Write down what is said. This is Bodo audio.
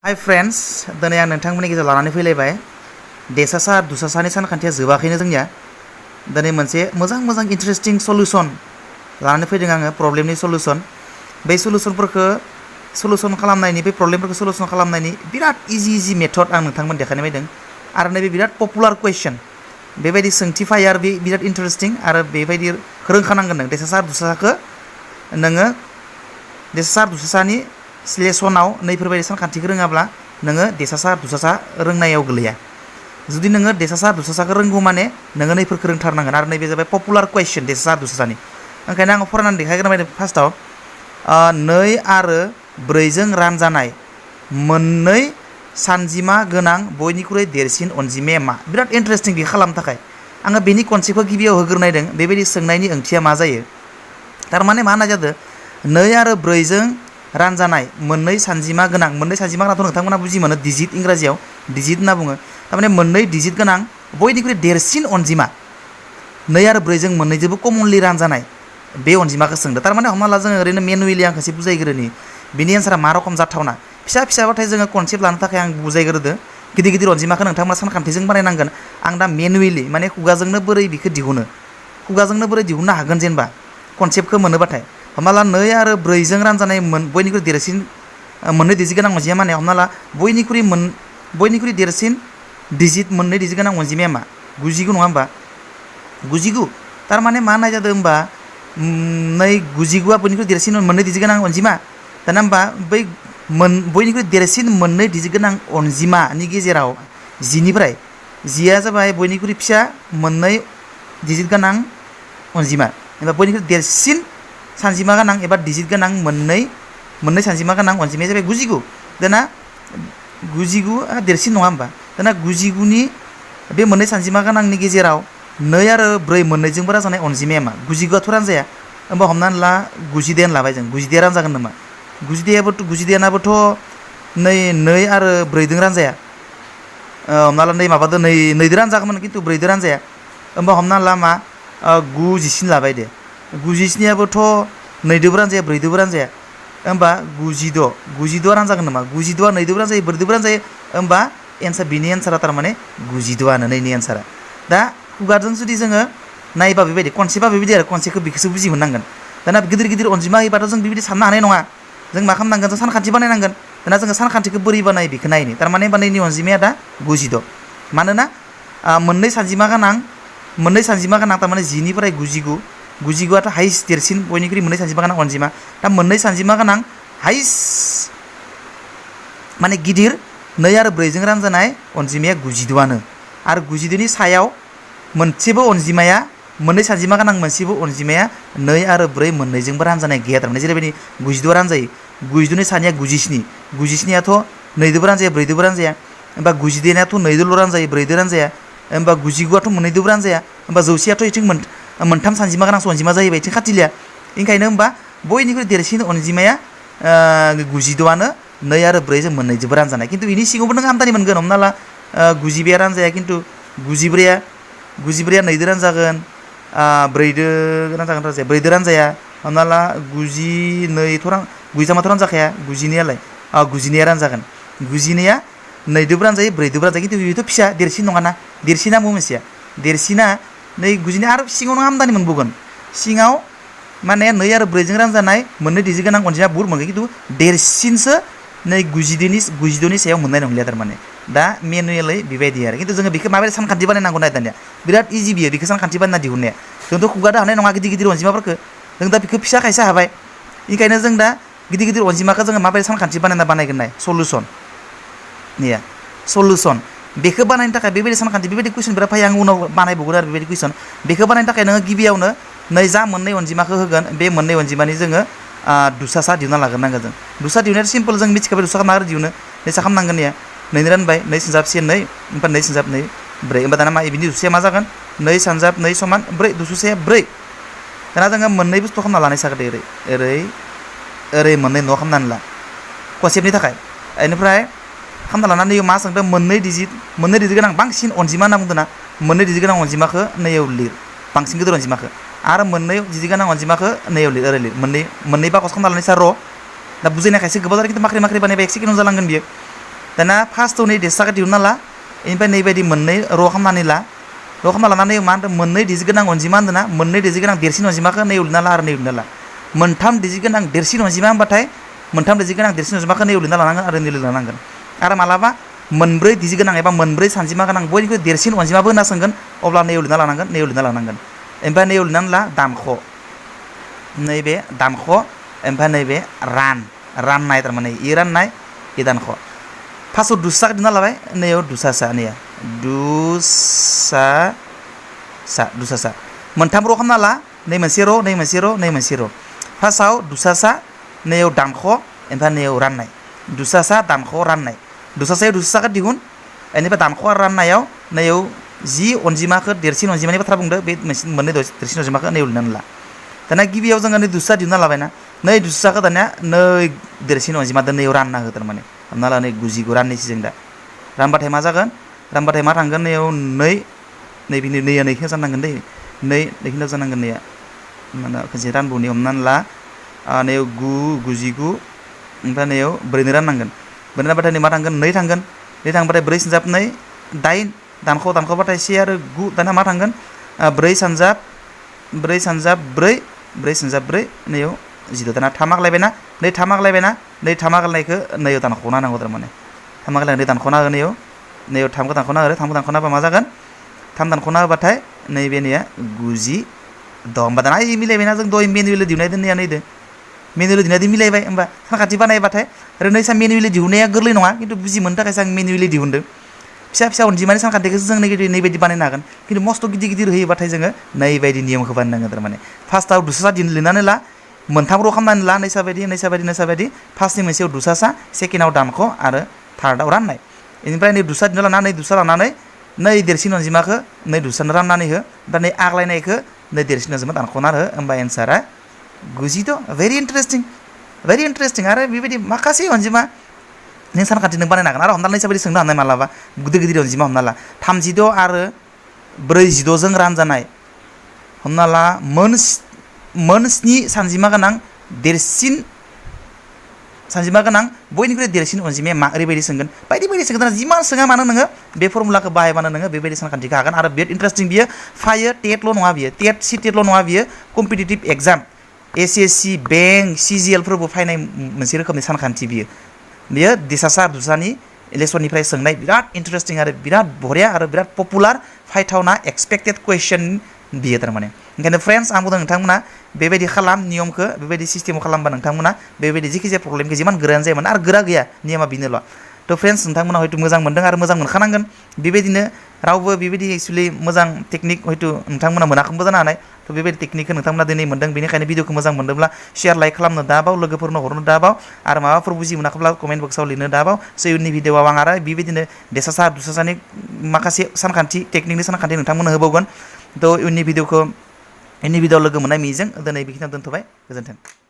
हाय फ्रेंड्स दिनै आं नोंथांमोननि गेजेराव लानानै फैलायबाय देसासा दुसासानि सानखान्थिया जोबाखैनो जोंनिया दिनै मोनसे मोजां इन्टारेस्टिं सल्युशन लानानै फैदों आङो प्रब्लेमनि सल्युशन बे सल्युशन खालामनायनि बे प्रब्लेमफोरखौ सल्युशन खालामनायनि बिराद इजि मेथड आं नोंथांमोन देखायनो फैदों आरो नैबे बिराद पपुलार कुवेश्चन बेबायदि सोंथि फायो आरो बे बिराद इन्टारेस्टिं आरो बेबायदि रोंखानांगोन नों देसासा दुसासाखौ नोङो देसासा दुसासानि लेसनाव नैफोरबायदि सानखान्थिखौ रोङाब्ला नोङो देसासा दुसासा रोंनायाव गोलैया जुदि नोङो देसासा दुसासाखौ रोंगौ माने नोङो नैफोरखौ रोंथारनांगोन आरो नैबे जाबाय पपुलार कुवेश्चन देसासा दुसासानि ओंखायनो आङो फरायनानै देखायग्रोनो बायदों फार्स्टआव 2 आरो 4 जों रानजानाय मोननै सानजिमा गोनां बयनिख्रुइ देरसिन अनजिमाया मा बिराद इन्टारेस्टिं बे खालामनो थाखाय आङो बेनि कनसेप्टखौ गिबियाव होग्रोनायदों बेबायदि सोंनायनि ओंथिया मा जायो थारमाने मा होननाय जादों 2 आरो 4 जों रानजानाय मोननै सानजिमा गोनां मोननै सानजिमा गोनांथ' नोंथांमोना बुजि मोनो डिजिट इंराजियाव डिजिट होनना बुङो थारमाने मोननै डिजिट गोनां बयनिख्रुइ देरसिन अनजिमा 2 आरो 4 जों मोननैजोंबो कमनलि रानजानाय बे अनजिमाखौ सोंदों थारमाने हमना ला जोङो ओरैनो मेनुवेलि आं खेबसे बुजायग्रोनि बिनि एन्सारा मा रखम जाथावना फिसाबाथाय जोङो कनसेप्ट लानो थाखाय आं बुजायग्रोदो गिदिर अनजिमाखौ नोंथांमोना सानखान्थिजों बानायनांगोन आं दा मेनुवेलि माने खुगाजोंनो बोरै बेखौ दिहुननो हागोन जेनेबा कनसेप्टखौ मोनोबाथाय हमना ला 2 आरो 4 जों रानजानाय बयनिख्रुइ देरसिन मोननै डिजिट गोनां अनजिमा माने हमना ला बयनिख्रुइ देरसिन डिजिट मोननै डिजिट गोनां अनजिमाया मा 99 नङा होमबा 99 थारमाने मा होननाय जादों होमबा 99आ बयनिख्रुइ देरसिन मोननै डिजिट गोनां अनजिमा दाना होमबा बै बयनिख्रुइ देरसिन मोननै डिजिट गोनां अनजिमानि गेजेराव 10निफ्राय 10आ जाबाय बयनिख्रुइ फिसा मोननै डिजिट गोनां अनजिमा एबा बयनिख्रुइ देरसिन सानजिमा गोनां एबा डिजिट गोनां मोननै सानजिमा गोनां अनजिमाया जाबाय 99 दाना 99आ देरसिन नङा होमबा दाना 99नि बे मोननै सानजिमा गोनांनि गेजेराव 2 आरो 4 मोननैजोंबो रानजानाय अनजिमाया मा 99आथ' रानजाया होमबा हमनानै ला 92 लाबाय जों 92आ रानजागोन नामा 92आबोथ' 2 आरो 4 जों रानजाया हमना ला माबादो 2 जों रानजागौमोन खिन्थु 4 जों रानजाया होमबा हमना ला मा 97 लाबाय दे 97आबोथ' 2 जोंबो रानजाया 4 जोंबो रानजाया होमबा 96 रानजागोन नामा 92आ 2 जोंबो रानजायो 4 जोंबो रानजायो होमबा बिनि एन्सारा थारमाने 92आनो नैनि एन्सारा दा खुगाजों जुदि जोङो नायबा बेबायदि कनसेप्टआ बेबायदि आरो कनसेप्टखौ बेखौसो बुजि मोननांगोन दाना गिदिर अनजिमा होयोबाथ' जों बेबायदि साननो हानाय नङा जों मा खालामनांगोन जों सानखान्थि बानायनांगोन दाना जोङो सानखान्थिखौ बोरै बानायो बेखौ नायनि थारमाने नैनि अनजिमाया दा 96 मानोना मोननै सानजिमा गोनां थारमाने 10निफ्राय 99आथ' हाइस्ट देरसिन बयनिख्रुइ मोननै सानजिमा गोनां अनजिमा दा मोननै सानजिमा गोनां हाइस्ट माने गिदिर 2 आरो 4 जों रानजानाय अनजिमाया 92आनो आरो 92नि सायाव मोनसेबो अनजिमाया मोननै सानजिमा गोनां मोनसेबो अनजिमाया 2 आरो 4 मोननैजोंबो रानजानाय गैया थारमाने जेरैबायदि 92 रानजायो 92नि सानिया 97आथ' 2 जोंबो रानजाया 4 जोंबो रानजाया होमबा 92आथ' 2 जोंल' रानजायो 4 जों रानजाया होमबा 99आथ' 2 जोंबो रानजाया होमबा 100आथ' इथिं मोनथाम सानजिमा गोनां अनजिमा जाहैबाय इथिं खाथिलिया ओंखायनो होमबा बयनिख्रुइ देरसिन अनजिमाया 92आनो 2 आरो 4 जों मोननैजोंबो रानजानाय खिन्थु बेनि सिङावबो नों आमदानि मोनगोन हमना ला 92आ रानजाया खिन्थु 94आ 2 जों रानजागोन 4 जों रानजाया हमना ला 93थ' रानजाखाया 92निया रानजागोन 92आ 2 जोंबो रानजायो 4 जोंबो रानजायो खिन्थु बेथ' फिसा देरसिन नङाना देरसिना मोनसेया देरसिना 92 आरो सिङाव नों आमदानि मोनबावगोन सिङाव माने 2 आरो 4 जों रानजानाय मोननै डिजिट गोनां अनजिमा बुहुत मोनगोन खिन्थु देरसिनसो 92नि सायाव मोननाय नंलिया थारमाने दा मेनुवेलै बेबायदि आरो खिन्थु जोङो बेखौ माबायदि सानखान्थि बानायनांगौ नाय दानिया बिराद इजि बियो बेखौ सानखान्थि बानायना दिहुननाया जोंथ' खुगादो हानाय नङा गिदिर अनजिमाफोरखौ जों दा बेखौ फिसा खायसे हाबाय ओंखायनो जों दा गिदिर अनजिमाखौ जोङो माबायदि सानखान्थि बानायगोन नाय सल्युसन बेखौ बानायनो थाखाय बेबायदि सानखान्थि बेबायदि कुइसन बिराद फैयो आं उनाव बानायबावगोन आरो बेबायदि कुइसन बेखौ बानायनो थाखाय नोङो गिबियावनो जा मोननै अनजिमाखौ होगोन बे मोननै अनजिमानि जोङो दुसासा दिहुनना लाग्रोनांगोन जों दुसा दिहुननाया सिम्पल जों मिथिखाबाय दुसा माबोरै दिहुनो नैसा खालामनांगोन या 2 रानबाय 2 × 2 2 ओमफ्राय 2 × 2 4 होमबा दाना मा बिनि दुसाया मा जागोन 2 × 2 = 4 दुसाया 4 दाना जोङो मोननै बुस्थु खालामना लानाय जागोन ओरै मोननै न' खालामनानै ला कनसेप्टनि थाखाय बेनिफ्राय खालामना लानानै मा सोंदों मोननै डिजिट गोनां बांसिन अनजिमा होनना बुंदों ना मोननै डिजिट गोनां अनजिमाखौ नैयाव लिर बांसिन गिदिर अनजिमाखौ आरो मोननै डिजिट गोनां अनजिमाखौ नैयाव लिर ओरै लिर मोननै बाकस खालामना लानाय र' दा बुजायनाय खायसे गोबाव जादों खिन्थु माख्रि बानायबा एक सेकेन्डआव जालांगोन बियो दाना फार्स्टआव नै देसाखौ दिहुनना ला बेनिफ्राय नैबायदि मोननै र' खालामनानै ला र' खालामना लानानै मा होनदों मोननै डिजिट गोनां अनजिमा होनदों ना मोननै डिजिट गोनां देरसिन अनजिमाखौ नै लिरना ला आरो नै लिरना ला मोनथाम डिजिट गोनां देरसिन अनजिमा होनबाथाय मोनथाम डिजिट गोनां देरसिन अनजिमाखौ नै लिरना लानांगोन आरो नै लिरना लानांगोन आरो मालाबा मोनब्रै डिजिट गोनां एबा मोनब्रै सानजिमा गोनां बयनिख्रुइ देरसिन अनजिमाबो होनना सोंगोन अब्ला नै लिरना लानांगोन नै लिरना लानांगोन ओमफ्राय नै लिरनानै ला दानख' नैबे दानख' ओमफ्राय नैबे राननाय थारमाने इ राननाय इ दानख' फार्स्टआव दुसाखौ दिहुनना लाबाय नैयाव दुसासा नैया दुसासा मोनथाम र' खालामना ला नै मोनसे र' नै मोनसे र' नै मोनसे र' फार्स्टआव दुसासा नैयाव दानख' ओमफ्राय नैयाव राननाय दुसासा दानख' राननाय दुसासायाव दुसासाखौ दिहुन बेनिफ्राय दानख' आरो राननायाव नैयाव जि अनजिमाखौ देरसिन अनजिमानि बाथ्रा बुंदो बे मोननै देरसिन अनजिमाखौ नैयाव लिरनानै ला दाना गिबियाव जोङो नै दुसा दिहुनना लाबायना नै दुसाखौ दानिया नै देरसिन अनजिमा नैयाव रानना हो थारमाने हमना ला नै 99 राननैसो जों दा रानबाथाय मा जागोन रानबाथाय मा थांगोन नैयाव नैबिनि नैया नैखौ जानांगोन दै नैखौ जानांगोन नैया माने खनसे रानबावनि हमनानै ला नैयाव 99 ओमफ्राय नैयाव 4 राननांगोन 4 रानबाथाय नै मा थांगोन 2 थांगोन 2 थांबाथाय 4 सानजाब 2 8 दानख'बाथाय 1 आरो 9 दाना मा थांगोन 4 सानजाब 4 नैयाव 0 दाना थामाक लायबायना नै थामाक लायबायना नै थामाक लायनायखौ नैयाव दानख'ना होनांगौ थारमाने थामाक लायनानै दानख'ना हो नैयाव 3खौ दानख'ना हो 3खौ दानख'ना होबा मा जागोन 3 दानख'ना होबाथाय नैबे नैया 90 होमबा दाना मिलायबायना जों दहाय मेनुवेलि दिहुननाय दोननाया नैदो मेनुवेलि दिहुननायदो मिलायबाय होमबा सानखान्थि बानायबाथाय आरो नै मेनुवेलि दिहुननाया गोरलै नङा खिन्थु बुजि मोननो थाखायसो आं मेनुवेलि दिहुनदों फिसा अनजिमानि सानखान्थिखौसो जों नैबायदि बानायनो हागोन खिन्थु मस्त गिदिर होयोबाथाय जोङो नैबायदि नियमखौ बानायनांगोन थारमाने फार्स्टआव दुसासा लिरनानै ला मोनथाम र' खालामनानै ला नैसाबायदि फार्स्टनि मोनसेयाव दुसासा सेकेन्डआव दानख' आरो थार्डआव राननाय बेनिफ्राय नै दुसा दिहुनना लाना नै दुसा लानानै नै देरसिन अनजिमाखौ नै दुसानो राननानै हो ओमफ्राय नै आग्लायनायखौ नै देरसिन अनजिमा दानख'ना हो होमबा एन्सारा 90 भेरि इन्टारेस्टिं आरो बेबायदि माखासे अनजिमा नों सानखान्थि नों बानायनो हागोन आरो हमना ला नैसाबायदि सोंनो हानाय मालाबा गिदिर अनजिमा हमना ला 36 आरो 46 जों रानजानाय हमना ला मोन 7 सानजिमा गोनां देरसिन सानजिमा गोनां बयनिख्रुइ देरसिन अनजिमाया मा ओरैबायदि सोंगोन बायदि सोंगोन जिमान सोङा मानो नोङो बे फर्मुलाखौ बाहायबानो नोङो बेबायदि सानखान्थिखौ हागोन आरो बिराद इन्टारेस्टिं बियो फायो टेटल' नङा बियो टेटल' नङा बियो competitive exam SSC bank CGL फोरबो फायनाय मोनसे रोखोमनि सानखान्थि बियो देसासा दुसानि लेसननिफ्राय सोंनाय बिराद इन्टारेस्टिं आरो बिराद बरिया आरो बिराद पपुलार फायथावना एक्सपेक्टेड कुइसन बियो थारमाने ओंखायनो फ्रेन्ड्स आं बुंदों नोंथांमोना बेबायदि खालाम नियमखौ बेबायदि सिस्टेमाव खालामबा नोंथांमोना बेबायदि जिखिजाया प्रब्लेमखौ जिमान गोरायानो जायामोन आरो गोरा गैया नियमा बेनोल' थ' फ्रेन्ड्स नोंथांमोना हयथ' मोजां मोनदों आरो मोजां मोनखानांगोन बेबायदिनो रावबो बेबायदि एक्सुवेलि मोजां टेकनिक हयथ' नोंथांमोना मोनाखैबो जानो हानाय थ' बेबायदि टेकनिकखौ नोंथांमोना दिनै मोनदों बेनिखायनो भिडिअखौ मोजां मोनदोंब्ला शेयार लाइक खालामनो दाबाव लोगोफोरनो हरनो दाबाव आरो माबाफोर बुजि मोनाखैब्ला कमेन्ट बक्सआव लिरनो दाबाव स' इयुननि भिडिअआव आं आरो बेबायदिनो देसासा दुसासानि माखासे सानखान्थि टेकनिकनि सानखान्थि नोंथांमोननो होबावगोन थ' इयुननि भिडिअआव लोगो मोननाय मिजिं दिनै बेखिनियाव दोनथ'बाय गोजोन्थों।